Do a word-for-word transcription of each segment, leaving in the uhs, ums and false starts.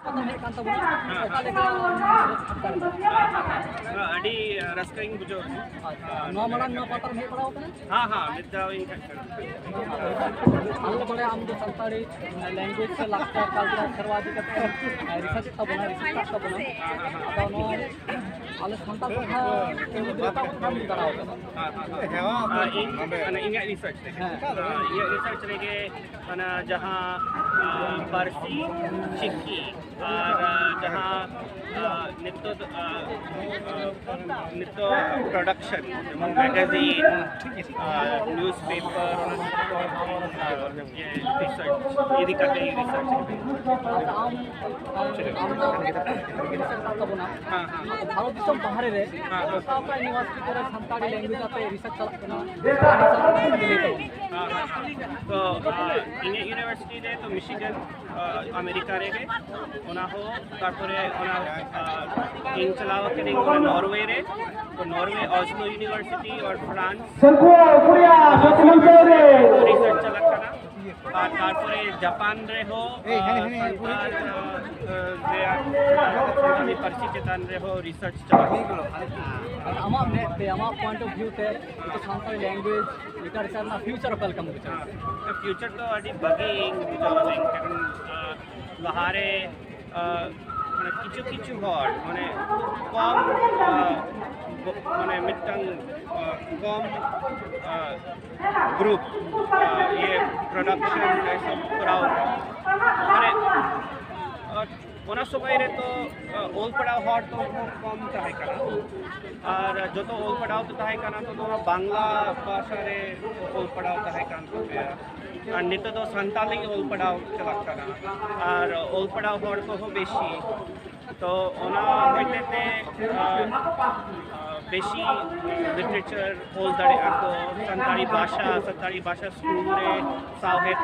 ᱯᱟᱛᱟᱢ ᱦᱮᱡ ᱠᱟᱱ ᱛᱟᱵᱚᱱᱟ, ᱚᱠᱟ ᱞᱮᱠᱟ ᱨᱟᱹᱥᱠᱟᱹ ᱠᱟᱱᱟ? ᱟᱹᱰᱤ ᱨᱟᱹᱥᱠᱟᱹᱧ ᱵᱩᱡᱷᱟᱹᱣ ᱮᱫᱟ᱾ ᱟᱪᱪᱷᱟ, ᱱᱚᱣᱟ ᱢᱟᱲᱟᱝ ᱱᱚᱣᱟ ᱯᱟᱛᱟᱢ ᱦᱮᱡ ᱵᱟᱲᱟ ᱟᱠᱟᱱᱟ? ᱦᱮᱸ, ᱦᱮᱸ, ᱢᱤᱫ ᱫᱷᱟᱣ ᱤᱧ ᱦᱮᱡ ᱠᱟᱱᱟ᱾ ᱟᱞᱮ ᱵᱟᱲᱟᱭᱟ ᱟᱢ ᱫᱚ ᱥᱟᱱᱛᱟᱲᱤ language ᱥᱮ ᱞᱟᱠᱪᱟᱨ, culture, ᱥᱮᱨᱣᱟ ᱤᱫᱤ ᱠᱟᱛᱮ research ᱮᱫ ᱛᱟᱵᱚᱱᱟ, research ᱠᱟᱜ ᱛᱟᱵᱚᱱᱟ᱾ ᱟᱫᱚ ᱱᱚᱣᱟ ᱟᱞᱮ ᱥᱟᱱᱛᱟᱲ ᱠᱟᱛᱷᱟ ᱛᱮ ᱡᱩᱫᱤ ᱚᱠᱟ ᱠᱚ ᱠᱟᱹᱢᱤ ᱫᱟᱨᱟᱣ ᱠᱟᱫᱟ? ᱦᱮᱸ, ᱦᱮᱸ, ᱦᱮᱸ᱾ ᱟᱨ ᱤᱧ, ᱢᱟᱱᱮ, ᱤᱧᱟᱹᱜ research ᱨᱮ, ᱦᱮᱸ᱾ ᱟᱨ ᱤᱧᱟᱹᱜ research ᱨᱮᱜᱮ ᱚᱱᱟ ᱡᱟᱦᱟᱸ, ᱟᱸ, ᱯᱟᱹᱨᱥᱤ, ᱪᱤᱠᱤ ᱟᱨ, ᱟᱸ, ᱡᱟᱦᱟᱸ, ᱟᱸ, ᱱᱤᱛᱚᱜ ᱫᱚ, ᱟᱸ, ᱟᱸ, ᱱᱤᱛᱚᱜ production, ᱡᱮᱢᱚᱱ magazine, ᱟᱸ, newspaper, ᱚᱱᱟ ᱠᱚ, ᱟᱸ, ᱤᱭᱟᱹ, research ᱤᱫᱤ ᱠᱟᱛᱮ research᱾ ᱟᱪᱪᱷᱟ, ᱟᱢ, ᱟᱢ, ᱟᱢ ᱫᱚ research ᱠᱟᱜ ᱛᱟᱵᱚᱱᱟ᱾ ᱦᱮᱸ, ᱦᱮᱸ᱾ ᱵᱷᱟᱨᱚᱛ ᱫᱤᱥᱚᱢ ᱵᱟᱦᱨᱮ ᱨᱮ ᱦᱮᱸ, ᱦᱮᱸ᱾ ᱚᱠᱟ ᱚᱠᱟ university ᱠᱚᱨᱮ ᱥᱟᱱᱛᱟᱲᱤ language ᱟᱛᱮ research ᱪᱟᱞᱟᱜ ᱠᱟᱱᱟ? ᱦᱮᱸ, ᱦᱮᱸ᱾ ᱛᱚ, ᱟᱸ, ᱤᱧᱟᱹᱜ university ᱨᱮ ᱛᱚ Michigan, ᱟᱸ, ᱟᱢᱮᱨᱤᱠᱟ ᱨᱮᱜᱮ, ᱚᱱᱟ ᱦᱚᱸ, ᱛᱟᱨᱯᱚᱨᱮ ᱚᱱᱟ, ᱟᱸ, ᱤᱧ ᱪᱟᱞᱟᱣ ᱠᱟᱹᱱᱟᱹᱧ ᱚᱱᱟ Norway ᱨᱮ, ᱛᱚ Norway Oslo University ᱟᱨ France ᱥᱮᱞᱠᱩ ᱠᱩᱲᱤᱭᱟ ᱥᱚᱛᱤ ᱢᱚᱧᱪᱚ ᱨᱮ᱾ Research ᱪᱟᱞᱟᱜ ᱠᱟᱱᱟ᱾ ᱟᱨ ᱛᱟᱨᱯᱚᱨᱮ ᱡᱟᱯᱟᱱ ᱨᱮᱦᱚᱸ, ᱮᱭ, ᱦᱮᱸ, ᱟᱸ, ᱦᱮᱸ, ᱦᱮᱸ, ᱥᱟᱱᱛᱟᱲ, ᱟᱸ, ᱟᱸ, ᱨᱮᱭᱟᱜ, ᱥᱟᱱᱛᱟᱲᱤ ᱯᱟᱹᱨᱥᱤ ᱪᱮᱛᱟᱱ ᱨᱮᱦᱚᱸ research ᱪᱟᱞᱟᱜ ᱠᱟᱱᱟ᱾ ᱟᱢᱟᱜ ᱢᱮᱫ ᱛᱮ, ᱟᱢᱟᱜ point of view ᱛᱮ, ᱱᱤᱛᱚᱜ ᱥᱟᱱᱛᱟᱲᱤ language literature ᱨᱮᱱᱟᱜ future ᱚᱠᱟ ᱞᱮᱠᱟᱢ ᱵᱩᱡᱷᱟᱹᱣᱟ? ᱦᱮᱸ, future ᱫᱚ ᱟᱹᱰᱤ ᱵᱷᱟᱹᱜᱤ ᱤᱧ ᱵᱩᱡᱷᱟᱹᱣ ᱫᱟᱹᱧ, ᱠᱟᱨᱚᱱ, ᱟᱸ, ᱞᱟᱦᱟᱨᱮ, ᱟᱸ, ᱢᱟᱱᱮ ᱠᱤᱪᱷᱩ ᱠᱤᱪᱷᱩ ᱦᱚᱲ, ᱢᱟᱱᱮ ᱠᱚᱢ, ᱟᱸ, ᱢᱟᱱᱮ ᱢᱤᱫᱴᱟᱝ, ᱟᱸ, ᱠᱚᱢ, ᱟᱸ, group, ᱟᱸ, ᱤᱭᱟᱹ production ᱮᱥᱚᱵ ᱠᱚᱨᱟᱣ, ᱢᱟᱱᱮ, ᱟᱸ, ᱚᱱᱟ ᱥᱚᱢᱚᱭ ᱨᱮ ᱛᱚ, ᱟᱸ, ᱚᱞ ᱯᱟᱲᱦᱟᱣ ᱦᱚᱲ ᱛᱚ ᱠᱷᱩᱵ ᱠᱚᱢ ᱛᱟᱦᱮᱸ ᱠᱟᱱᱟ᱾ ᱟᱨ ᱡᱚᱛᱚ ᱚᱞ ᱯᱟᱲᱦᱟᱣ ᱛᱮ ᱛᱟᱦᱮᱸ ᱠᱟᱱᱟ, ᱛᱚ ᱱᱚᱣᱟ ᱵᱟᱝᱞᱟ ᱵᱷᱟᱥᱟ ᱨᱮ ᱚᱞ ᱯᱟᱲᱦᱟᱣ ᱛᱟᱦᱮᱸ ᱠᱟᱱ ᱛᱟᱯᱮᱭᱟ᱾ ᱟᱨ ᱱᱤᱛᱚᱜ ᱫᱚ ᱥᱟᱱᱛᱟᱞᱤ ᱚᱞ ᱯᱟᱲᱦᱟᱣ ᱪᱟᱞᱟᱜ ᱠᱟᱱᱟ᱾ ᱟᱨ ᱚᱞ ᱯᱟᱲᱦᱟᱣ ᱦᱚᱲ ᱠᱚᱦᱚᱸ ᱵᱮᱥᱤ᱾ ᱛᱚ ᱚᱱᱟ ᱦᱚᱛᱮ ᱛᱮ, ᱟᱨ, ᱟᱨ ᱵᱮᱥᱤ literature ᱚᱞ ᱫᱟᱲᱮᱭᱟᱜᱼᱟ ᱠᱚ, ᱥᱟᱱᱛᱟᱲᱤ ᱵᱷᱟᱥᱟ, ᱥᱟᱱᱛᱟᱲᱤ ᱵᱷᱟᱥᱟ ᱥᱠᱩᱞ ᱨᱮ ᱥᱟᱶᱦᱮᱫ,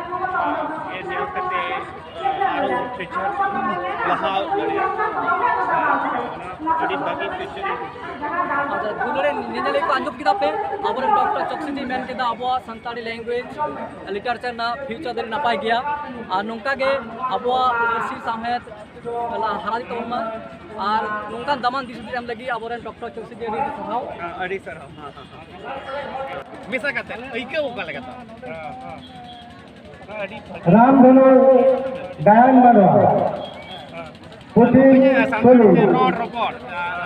ᱟᱨ, ᱤᱭᱟᱹ ᱧᱮᱞ ᱠᱟᱛᱮ, ᱟᱨ ᱯᱷᱤᱭᱩᱪᱟᱨ ᱞᱟᱦᱟ ᱫᱟᱲᱮᱭᱟᱜᱼᱟ᱾ ᱟᱹᱰᱤ ᱵᱷᱟᱹᱜᱤ ᱯᱷᱤᱭᱩᱪᱟᱨ᱾ ᱟᱪᱪᱷᱟ, ᱫᱩᱞᱟᱹᱲᱤᱭᱟᱹ ᱧᱮᱧᱮᱞᱤᱭᱟᱹ ᱠᱚ, ᱟᱸᱡᱚᱢ ᱠᱮᱫᱟ ᱯᱮ, ᱟᱵᱚᱨᱮᱱ ᱰᱚᱠᱴᱚᱨ ᱪᱚᱠᱥᱤ ᱡᱤ ᱢᱮᱱ ᱠᱮᱫᱟ ᱟᱵᱚᱣᱟᱜ ᱥᱟᱱᱛᱟᱲᱤ ᱞᱮᱝᱜᱩᱭᱮᱡᱽ ᱞᱤᱴᱟᱨᱮᱪᱟᱨ ᱨᱮᱱᱟᱜ ᱯᱷᱤᱭᱩᱪᱟᱨ ᱫᱚ ᱟᱹᱰᱤ ᱱᱟᱯᱟᱭ ᱜᱮᱭᱟ, ᱟᱨ ᱱᱚᱝᱠᱟ ᱜᱮ ᱟᱵᱚᱣᱟᱜ ᱯᱟᱹᱨᱥᱤ ᱥᱟᱶᱦᱮᱫ ᱦᱟᱨᱟ ᱤᱫᱤ ᱛᱟᱵᱚᱱ ᱢᱟ, ᱟᱨ ᱱᱚᱝᱠᱟᱱ ᱫᱟᱢᱟᱱ ᱫᱤᱥ ᱦᱩᱫᱤᱥ ᱮᱢ ᱞᱟᱹᱜᱤᱫ ᱟᱵᱚᱨᱮᱱ ᱰᱚᱠᱴᱚᱨ ᱪᱚᱠᱥᱤ ᱡᱤ ᱟᱹᱰᱤ ᱟᱹᱰᱤ ᱥᱟᱨᱦᱟᱣ᱾ ᱦᱮᱸ, ᱦᱮᱸ, ᱦᱮᱸ᱾ ᱢᱮᱥᱟ ᱠᱟᱛᱮ ᱟᱹᱭᱠᱟᱹᱣ ᱚᱠᱟ ᱞᱮᱠᱟ ᱛᱟᱢ? ᱨᱟᱢ ᱫᱷᱚᱱᱩ ᱜᱟᱭᱟᱱ ᱢᱟᱱᱣᱟ ᱯᱩᱛᱷᱤ ᱥᱟᱱᱛᱟᱲ ᱠᱚᱞᱤ᱾ ᱛᱮ ᱨᱚᱲ ᱨᱚᱯᱚᱲ,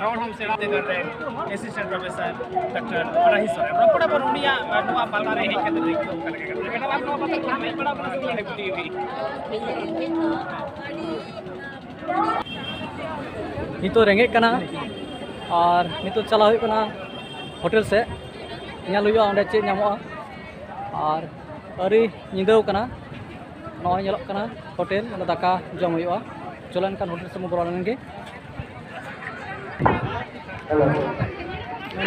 ᱨᱚᱲ ᱦᱚᱸᱢ ᱥᱮᱬᱟ ᱫᱟᱲᱮᱭᱟᱜᱼᱟ᱾ ᱮᱥᱤᱥᱴᱮᱱᱴ ᱯᱨᱚᱯᱷᱮᱥᱚᱨ ᱰᱟᱠᱛᱟᱨ ᱨᱟᱦᱤ ᱥᱚᱨᱮᱱ, ᱨᱚᱯᱚᱲ ᱟᱵᱚᱱ ᱩᱱᱤᱭᱟᱜ ᱱᱚᱣᱟ ᱯᱟᱞᱟ ᱨᱮ ᱦᱮᱡ ᱠᱟᱛᱮ ᱟᱹᱭᱠᱟᱹᱣ ᱚᱠᱟ ᱞᱮᱠᱟ ᱠᱟᱱᱟ᱾ ᱢᱮᱰᱟᱢ, ᱟᱢ ᱱᱚᱣᱟ ᱯᱟᱛᱟ ᱠᱷᱚᱱ ᱦᱮᱡ ᱵᱟᱲᱟ ᱟᱠᱟᱱᱟ ᱥᱮ ᱵᱟᱝ? ᱱᱤᱛᱚᱜ ᱨᱮᱸᱜᱮᱡ ᱠᱟᱱᱟ ᱟᱨ ᱱᱤᱛᱚᱜ ᱪᱟᱞᱟᱣ ᱦᱩᱭᱩᱜ ᱠᱟᱱᱟ ᱦᱳᱴᱮᱞ ᱥᱮᱫ, ᱧᱮᱞ ᱦᱩᱭᱩᱜᱼᱟ ᱚᱸᱰᱮ ᱪᱮᱫ ᱧᱟᱢᱚᱜᱼᱟ᱾ ᱟᱨ ᱟᱹᱰᱤ ᱧᱤᱫᱟᱹᱣ ᱠᱟᱱᱟ, ᱱᱚᱜᱼᱚᱭ ᱧᱮᱞᱚᱜ ᱠᱟᱱᱟ ᱦᱳᱴᱮᱞ, ᱚᱸᱰᱮ ᱫᱟᱠᱟ ᱡᱚᱢ ᱦᱩᱭᱩᱜᱼᱟ᱾ ᱪᱚᱞᱚ ᱮᱱᱠᱷᱟᱱ ᱦᱳᱴᱮᱞ ᱥᱮᱫ ᱵᱚᱱ ᱵᱚᱞᱚ ᱞᱮᱱ ᱜᱮ᱾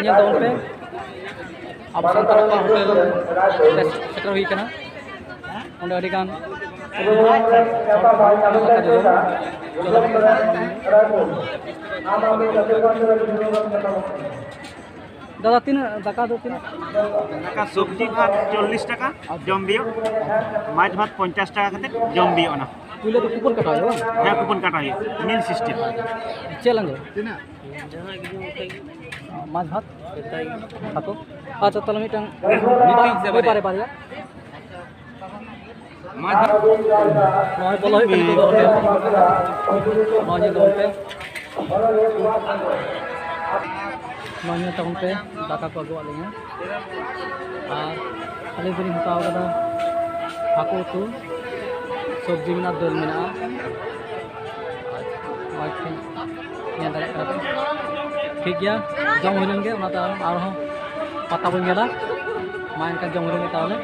ᱧᱮᱞ ᱛᱟᱵᱚᱱ ᱯᱮ, ᱟᱵᱚ ᱥᱟᱱᱛᱟᱲ ᱠᱚᱣᱟᱜ ᱦᱳᱴᱮᱞ ᱨᱮ ᱥᱮᱴᱮᱨ ᱦᱩᱭ ᱠᱟᱱᱟ᱾ ᱚᱸᱰᱮ ᱟᱹᱰᱤ ᱜᱟᱱ ᱫᱟᱠᱟ ᱡᱚᱢ᱾ ᱪᱚᱞᱚ᱾ ᱫᱟᱫᱟ, ᱛᱤᱱᱟᱹᱜ ᱫᱟᱠᱟ ᱫᱚ ᱛᱤᱱᱟᱹᱜ? ᱫᱟᱠᱟ ᱥᱚᱵᱽᱡᱤ ᱵᱷᱟᱛ ᱪᱚᱞᱞᱤᱥ ᱴᱟᱠᱟ ᱡᱚᱢ ᱵᱤᱭᱳᱜ, ᱢᱟᱪ ᱵᱷᱟᱛ ᱯᱚᱧᱪᱟᱥ ᱴᱟᱠᱟ ᱠᱟᱛᱮ ᱡᱚᱢ ᱵᱤᱭᱳᱜ ᱚᱱᱟ᱾ ᱯᱩᱭᱞᱩ ᱫᱚ ᱠᱩᱯᱚᱱ ᱠᱟᱴᱟᱣ ᱦᱩᱭᱩᱜᱼᱟ, ᱵᱟᱝ? ᱦᱮᱸ, ᱠᱩᱯᱚᱱ ᱠᱟᱴᱟᱣ ᱦᱩᱭᱩᱜᱼᱟ, ᱢᱤᱞ ᱥᱤᱥᱴᱮᱢ᱾ ᱪᱮᱫ ᱞᱟᱝ ᱡᱚᱢᱟ? ᱢᱟᱪ ᱵᱷᱟᱛ, ᱦᱟᱹᱠᱩ᱾ ᱟᱪᱪᱷᱟ, ᱛᱟᱦᱚᱞᱮ ᱢᱤᱫᱴᱟᱝ ᱵᱮᱯᱟᱨᱮ ᱵᱟᱨᱭᱟ᱾ ᱱᱚᱜᱼᱚᱭ ᱵᱚᱞᱚ ᱦᱩᱭᱩᱜ ᱠᱟᱱᱟ ᱱᱤᱛᱚᱜ ᱫᱚ ᱦᱳᱴᱮᱞ᱾ ᱱᱚᱜᱼᱚᱭ ᱧᱮᱞ ᱛᱟᱵᱚᱱ ᱯᱮ᱾ ᱱᱚᱜᱼᱚᱭ ᱧᱮᱞ ᱛᱟᱵᱚᱱ ᱯᱮ, ᱫᱟᱠᱟ ᱠᱚ ᱟᱹᱜᱩᱣᱟᱜ ᱞᱤᱧᱟ᱾ ᱟᱨ ᱟᱹᱞᱤᱧ ᱫᱚᱞᱤᱧ ᱦᱟᱛᱟᱣ ᱠᱟᱫᱟ ᱦᱟᱹᱠᱩ ᱩᱛᱩ, ᱥᱚᱵᱽᱡᱤ ᱢᱮᱱᱟᱜᱼᱟ, ᱫᱟᱹᱞ ᱢᱮᱱᱟᱜᱼᱟ᱾ ᱟᱨ ᱱᱚᱜᱼᱚᱭ ᱯᱮ ᱧᱮᱞ ᱫᱟᱲᱮᱭᱟᱜ ᱠᱟᱱᱟ ᱯᱮ᱾ ᱴᱷᱤᱠ ᱜᱮᱭᱟ, ᱡᱚᱢ ᱦᱩᱭ ᱞᱮᱱ ᱜᱮ, ᱚᱱᱟ ᱛᱟᱭᱚᱢ ᱟᱨᱦᱚᱸ ᱯᱟᱛᱟ ᱵᱚᱱ ᱧᱮᱞᱟ᱾ ᱢᱟ ᱮᱱᱠᱷᱟᱱ ᱡᱚᱢ ᱦᱩᱭ ᱞᱮᱱ ᱜᱮ ᱛᱟᱦᱚᱞᱮ᱾